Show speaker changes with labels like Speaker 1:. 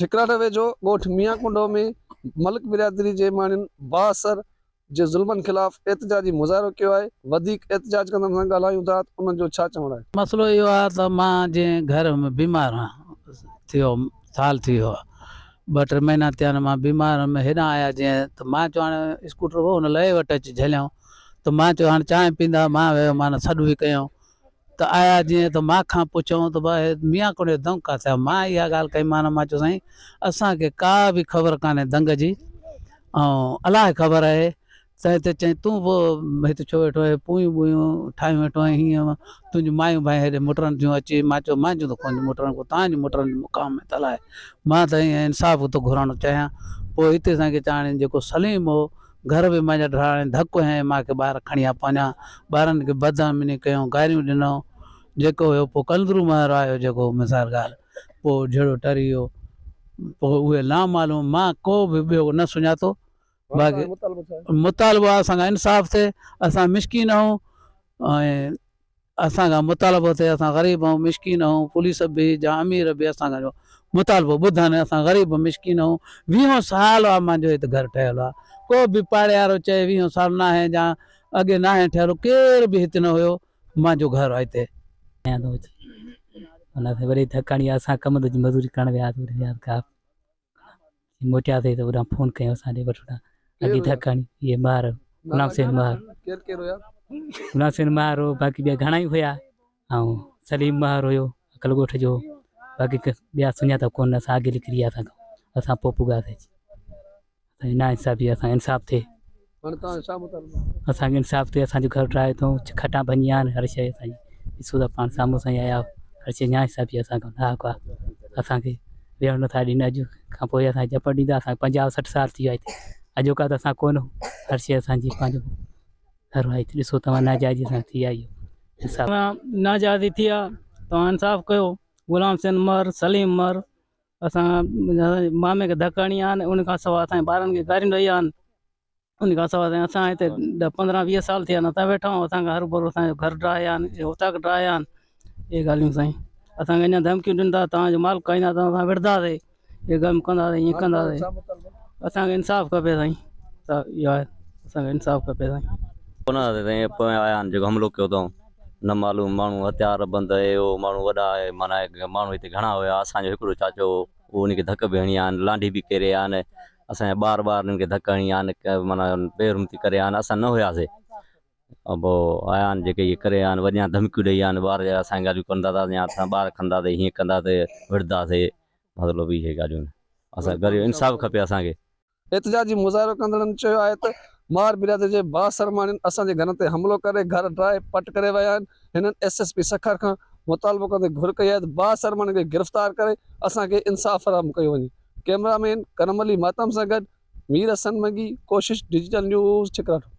Speaker 1: ٺڪراٺ ويجهو ڳوٺ ميان ڪنڊو ۾ ملڪ برادري جي ماڻهن بااثر جي ظلمن خلاف احتجاجي مظاهرو ڪيو آهي، وڌيڪ احتجاج ڪندڙن سان ڳالهايون ٿا ته انهن جو ڇا چوڻ آهي.
Speaker 2: مسئلو اهو آهي ته مان جنهن گهر ۾ بيمار هان ٿيو سال ٿي ويو آهي ٻه ٽي مهينا ٿيا آهن مان بيمار هيم هيڏانهن آيا جنهن ته مان چيو هاڻي اسڪوٽر هو ان لهي وٽ اچي جهليائون ته مان چيو هاڻي چانهه پيندا مان ويو مان سڏ به ڪيائون ته آيا جيئن ته مان کان پڇيائون ته ڀاء ميان ڪنڊ جو دنگ ڪاٿي آهي مان اها ڳالهه ڪئي مان مان چيو سائين اسان کي ڪا به خبر ڪانهي دنگ جي ۽ الله کي خبر آهي تنهن تي چيائين تون به هت ڇو ويٺو آهين پويون ٻويون ٺاهيون ويٺو آهين هيئن تنهنجون مايون ڀايون هيڏي مٽرن ٿيون اچي مان چيو مانجون ته ڪونه مٽرن ڪو تان جون مٽرن جو مقام ۾ ته الائي مان ته ائين انصاف ٿو گهرڻ چاهيان پوء هتي اسان کي چاڻين جيڪو سليم هو گهر به مانجا ڊاهڻ ڌڪ هنيائين مان کي ٻار کڻي آ پنهنجا ٻارن کي بدامني ڪيائون گاريون ڏنائون جيڪو هيو پوء ڪلدرو مهر آيو جيڪو مثال ڳالهه پوء جهيڙو ٽري ويو پوء اهي نامعلوم مان ڪو به ٻيو نه سڃاتو باقي مطالبو آهي اسان کان انصاف ٿئي اسان مسڪين آهيون ۽ اسان کان مطالبو ٿئي اسان غريب آهيون مسڪين آهيون پوليس به جا امير به اسان کان جو مطالبو ٻڌن اسان غريب مسڪين آهيون ويهون سال آهي مانجو هت گهر ٺهيل آهي ڪو به پاڙي وارو چئي ويهون سال ناهي جا اڳي ناهي ٺهيل ڪير به هت نه هيو مانجو گهر آهي هتي.
Speaker 3: وڏي ڌڪ هڻي اسان ڪم جي مزوري ڪرڻ ويا هئاسين موٽياسين ته هوڏانهن فون ڪيو اسان ڏي وٺو اڳي ڌڪ هڻي اهي مار غلام حسين مار
Speaker 1: ڪير ڪير هيا
Speaker 3: غلام حسين مار هو باقي ٻيا گهڻا ئي هيا ۽ سليم مار هيو عقل ڳوٺ جو باقي ٻيا سڃاتا ڪونه اسان اڳي نڪري ويا اسان اسان پوء پڳاسين نا انصافي اسان انصاف ٿئي
Speaker 1: هاڻي توهان جو ڇا مطالبو
Speaker 3: اسان کي انصاف ٿئي اسان جو گهر ٺاهي اٿئون کٽان ڀڃي آهن هر شيء اسان جي ڏسو ٿا پاڻ سامهون سائين آيا هر شيء نا انصافي اسان کان نه حق آهي اسان کي ويهڻ نٿا ڏين اڄ کان پوء اسان کي جپڙ ڏيندا اسان کي 50 60 سال ٿي ويا هتي اڄوڪا ته اسان ڪونه هر شيء اسان جي پنهنجو گهر آهي ڏسو توهان ناجائزي سان ٿي آئي انصاف
Speaker 4: ناجائزي ٿي آ توهان انصاف ڪيو غلام حسين مهر سليم مهر اسان مامي کي ڌڪ هڻي آيا آهن ان کان سواء اسان جي ٻارن کي گاريون ڏئي آيا آهن ان کان سواء اسان هتي ڏھ 15 20 سال ٿيا آهن اسان ويٺا آهيون اسان کان هروڀرو اسان جو گهر ڊاهيا آهن اوطاق ڊاهيا آهن اهي ڳالهيون سائين اسان کي اڃا ڌمڪيون ڏين ٿا توهان جو مال کائيندا توهان سان وڙهنداسين اهي ڪم ڪنداسين ائين ڪنداسين اسان کي انصاف کپي سائين ته اهو آهي اسان کي انصاف کپي سائين.
Speaker 5: پويان آيا آهن جيڪو حملو ڪيو اٿئون. نه معلوم ماڻهو هٿيار بند اهي هو ماڻهو وڏا اهي معنيٰ ماڻهو هتي گهڻا هيا اسان جو هڪڙو چاچو هو اهو ان کي ڌڪ به هڻي آيا آهن لانڍي به ڪيري آيا آهن اسان جا ٻار ٻار انهن کي ڌڪ هڻي آيا آهن معنيٰ بي حرمتي ڪري آيا آهن اسان نه هياسي پوء آيا آهن جيڪي اهي ڪري آيا آهن وڏيان ڌمڪيون ڏئي آيا آهن ٻار اسان جون ڳالهيون ڪندا ٿا يا اسان ٻار کڻنداسي هيئن ڪنداسي وڙهنداسي مطلب اهي ڳالهيون آهن اسان غريب انصاف کپي اسان کي.
Speaker 1: احتجاجي مظاهرو ڪندڙن چيو آهي ته مار برادري جي بااثر ماڻهن اسان جي گهرن تي حملو ڪري گهر ڊاهي پٽ ڪري ويا آهن، هنن ايس ايس پي سکر کان مطالبو ڪندي گهر ڪئي آهي ته بااثر ماڻهن کي گرفتار ڪري اسان کي انصاف فراهم ڪيو وڃي، ڪئميرا مين ڪرم علي ماتم سان گڏ مير حسن منگي، ڪوشش ڊجيٽل نيوز ٺڪراٺو.